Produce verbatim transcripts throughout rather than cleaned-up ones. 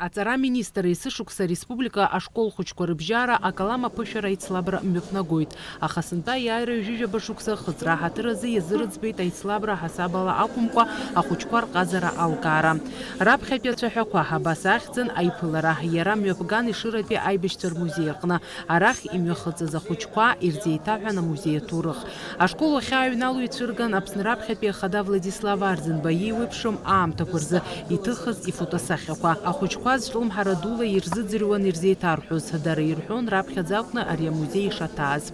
Аҵара аминистр есышықәса ареспублика ашкол хәыҷқәа рыбжьара акалам аԥышәара аицлабра мҩаԥнагоит. Аха сынтәа иааира ҩажәижәаба шықәса хыҵра ҳаҭыр азы иазырӡбеит аицлабра ҳасабала акәымкәа ахәыҷқәа рҟазара алкаара. Раԥхьатәи ацәаҳәақәа абас ахьӡын аиԥылара, иара мҩаԥган Ешыратәи аибашьцәа рмузеи аҟны. Арахь имҩахыҵыз ахәыҷқәа ирзеиҭаҳәан амузеи аҭоурых. Ашкол уахьааҩнало ицәырган Аԥсны раԥхьатәи ахада Владислав Арӡынба иеиуеиԥшым аамҭақәа рзы иҭыхыз ифотосахьақәа. Ахәыҷқәа зҿлымҳара дула ирзыӡырҩуан ирзеиҭарҳәоз. Дара ирҳәон раԥхьаӡа акәны ари амузеи ишаҭааз.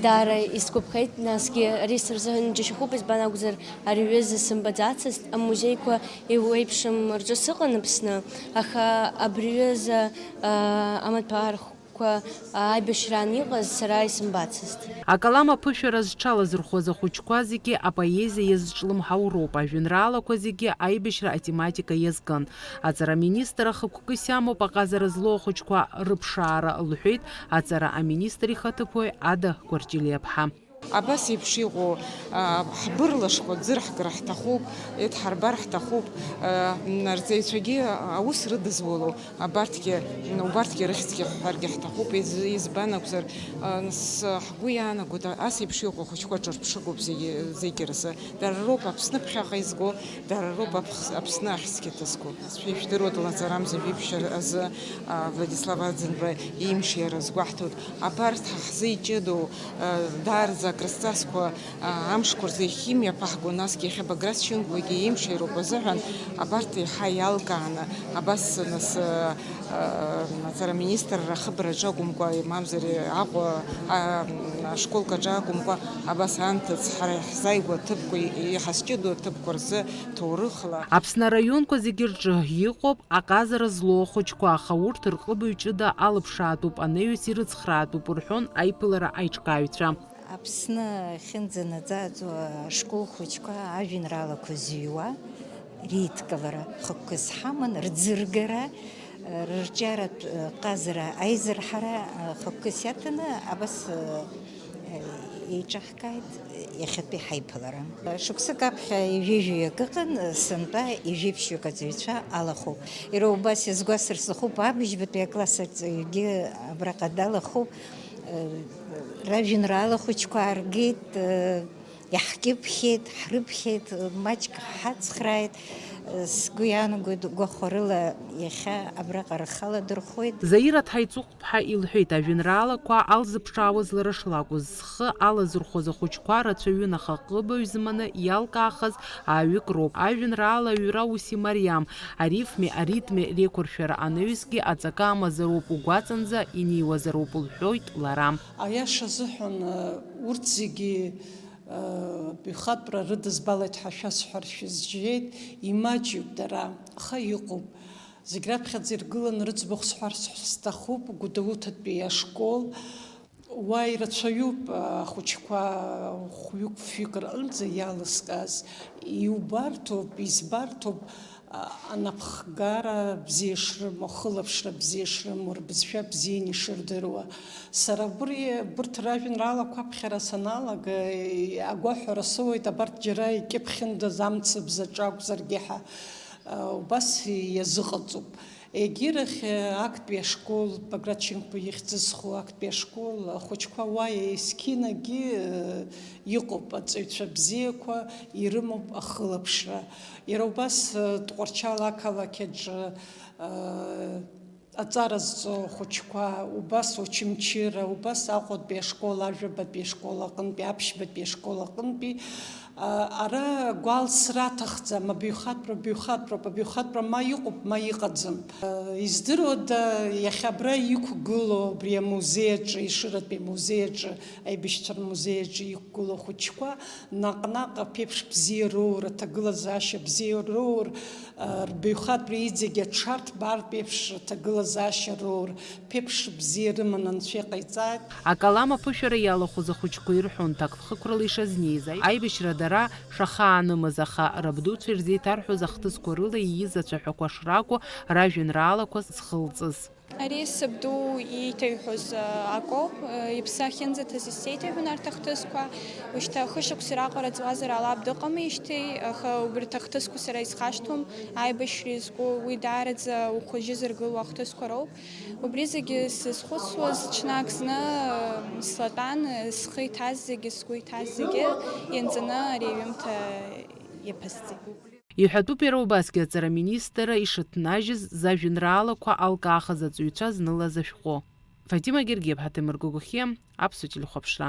Даара исгәаԥхеит, насгьы ари сырзыҳәан џьашьахәуп, избан акәзар, ари ҩыза сымбаӡацызт. Амузеиқәа еиуеиԥшым рҿы сыҟан Аԥсны, аха абри ҩыза, а, амаҭәархә-, Қәа аибашьраан иҟаз сара исымбацызт. Акалам аԥышәара зҽалазырхәыз ахәыҷқәа зегьы апоезиа иазҿлымҳау роуп, ажәеинраалақәа зегьы аибашьра атематика иазкын. Аҵара аминистр ахықәкыс иамоуп аҟазара злоу ахәыҷқәа рыԥшаара, лҳәеит аҵара аминистр ихаҭыԥуаҩ Ада Гәарҷелиаԥҳа. Абас еиԥш иҟоу, а, ҳбырлашқәа ӡырҳгар ҳҭахуп, еидҳарбар ҳҭахуп, а, м, арҵаҩцәагьы аус рыдызуло, абарҭгьы, м, убарҭгьы рыхьӡгьы ҳҳәаргьы ҳҭахуп, из-, избан акәзар, а, нас, а, ҳгәы иаанагоит, а, ас еиԥш иҟоу ахәыҷқәа ҿырԥшыгоуп зегьы, зегьы рзы. Дара роуп Аԥсны ԥхьаҟа изго, дара роуп Аԥс-, Аԥсны ахьӡгьы ҭызго. Ишәдыруа длаҵарамза жәиԥшь азы, а, Владислав Аӡынба имшира азгәаҳҭоит. Абарҭ ҳа ҳзы иҷыдоу, а, даараӡа акрызҵазкуа, а, амшқәа рзы иахьымҩаԥаҳго, насгьы иахьа Баграт Шьынқәбагьы имшироуп азыҳәан, абарҭ еиҳа иалкааны, абас нас, а, а, аҵара аминистрра ахыбраҿы акәымкәа, мамзар Аҟәа, а, ашколк аҿы акәымкәа, абас анҭыҵ ҳара иаҳзааигәоу аҭыԥқәа, иҳазҷыдоу аҭыԥқәа рзы ҭоурыхла. Аԥсны араионқәа зегьы рҿы иҟоуп аҟазара злоу ахәыҷқәа, аха урҭ рҟыбаҩ ҷыда алыԥшаатәуп, анаҩс ирыцхраатәуп, рҳәон аиԥылара аиҿкааҩцәа. Аԥсны ахьынӡанаӡааӡо ашкол хәыҷқәа ажәеинраалақәа зыҩуа реидкылара хықәкыс ҳаман, рӡыргара, рырҿиаратә ҟазара аизырҳара хықәкыс иаҭаны абас еиҿаҳкааит иахьатәи ҳаиԥылара. Шықәсык аԥхьа ҩажәаҩык ыҟан, сынтәа ҩажәеиԥшьҩык аҵаҩцәа алахәуп. Иара убас иазгәасҭар сҭахуп, абыжьбатәи акласс аҵаҩгьы абраҟа далахәуп. Ражәеинраала хәыҷқәа ааргеит, иаҳкьыԥхьеит, ҳрыԥхьеит, маҷк ҳацхрааит. Сгәы иаанагоит, гәахәарыла иахьа абраҟа рхы аладырхәуеит. Заира Ҭҳаиҵыхәԥҳа илҳәеит, ажәеинраалақәа алзыԥшаауаз лара шлакәыз. Зхы алазырхәыз ахәыҷқәа рацәаҩын, аха ҟыбаҩ зманы иалкаахаз ааҩык роуп. Ажәеинраала аҩра ус имариам, арифми аритми реиқәыршәара анаҩсгьы аҵакы амазароуп, угәаҵанӡа инеиуазароуп, лҳәоит лара. Аиаша азыҳәан, урҭ зегьы, баҩхатәра рыдызбалеит ҳәа шәасҳәар шәызжьеит, имаҷҩуп дара, аха иҟоуп. Зегь раԥхьаӡа иргыланы рыӡбахә сҳәарц сҭахуп, Гәдоуҭатәи ашкол. Уа ирацәаҩуп ахәыҷқәа хәҩык-фҩык рҟынӡа иалыскааз. Иубарҭоуп, избарҭоуп, а, анапхгара бзиа шрымоу, ахылаԥшра бзиа шрымоу, рбызшәа бзианы ишырдыруа. Сара убри, убырҭ ражәеинраалақәа аԥхьара саналага, агәаҳәара соуеит, абарҭ џьара икьыԥхьындаз амцабз аҿы акәзаргьы ҳа, а, убас иазыҟаҵоуп. Егьирахь, актәи ашкол, Баграт Шьынқәба ихьӡызху актәи ашкол ахәыҷқәа уа есқьынагьы, э, иҟоуп, аҵаҩцәа бзиақәа ирымоуп ахылаԥшра. Иара убас, э, Тҟәарчал ақалақь аҿы, э, аҵара зҵо ахәыҷқәа, убас Очамчыра, убас Аҟәатәи ашкол, Ажәабатәи ашкол аҟынтәи, Аԥшьбатәи ашкол аҟынтәи, а, ара гәалсра аҭахӡам, абаҩхатәра баҩхатәроуп, абаҩхатәра ма иҟоуп, ма иҟаӡам. А, издыруада, иахьа абра иқәгылоу, абри амузеи аҿы, Ешыратәи амузеи аҿы, аибашьцәа рмузеи аҿы иқәгылоу ахәыҷқәа, наҟ-наҟ аԥеиԥш бзиа роур, аҭагылазаашьа бзиа роур, а, рбаҩхатәра иҵегь аҽарҭбаартә еиԥш аҭагылазаашьа роур, ԥеиԥш бзиа рыманы Анцәа иҟаиҵааит. Акалам аԥышәара иалахәыз ахәыҷқәа ирҳәон ҭакԥхықәрала ишазнеиз, аибашьра дара шахаанымыз, аха рабдуцәа ирзеиҭарҳәоз ахҭысқәа рыла ииз ацәаҳәақәа шракәу, ражәеинраалақәа зхылҵыз. Ари сабду иеиҭеиҳәоз акоуп, иԥсы ахьынӡаҭаз исзеиҭеиҳәон арҭ ахҭысқәа. Ушьҭа хышықәса раҟара ҵуазар ала дыҟамижьҭеи, аха убарҭ ахҭысқәа сара исхашҭуам, аибашьра изку, уи даараӡа ухәыжьы зыргыло ахҭысқәа роуп. Убри зегьы сызхәыцуаз ҽнак зны слатәан, схы иҭаз зегьы, сгәы иҭаз зегьы ианҵаны ари аҩымҭа иаԥысҵеит. Иҳәатәуп иара убасгьы аҵара аминистрра ишыҭнажьыз зажәеинраалақәа алкаахаз аҵаҩцәа знылаз ашәҟәы. Фатима Гергиаԥҳа, Ҭемыр Гогохиа, Аԥсуа телехәаԥшра.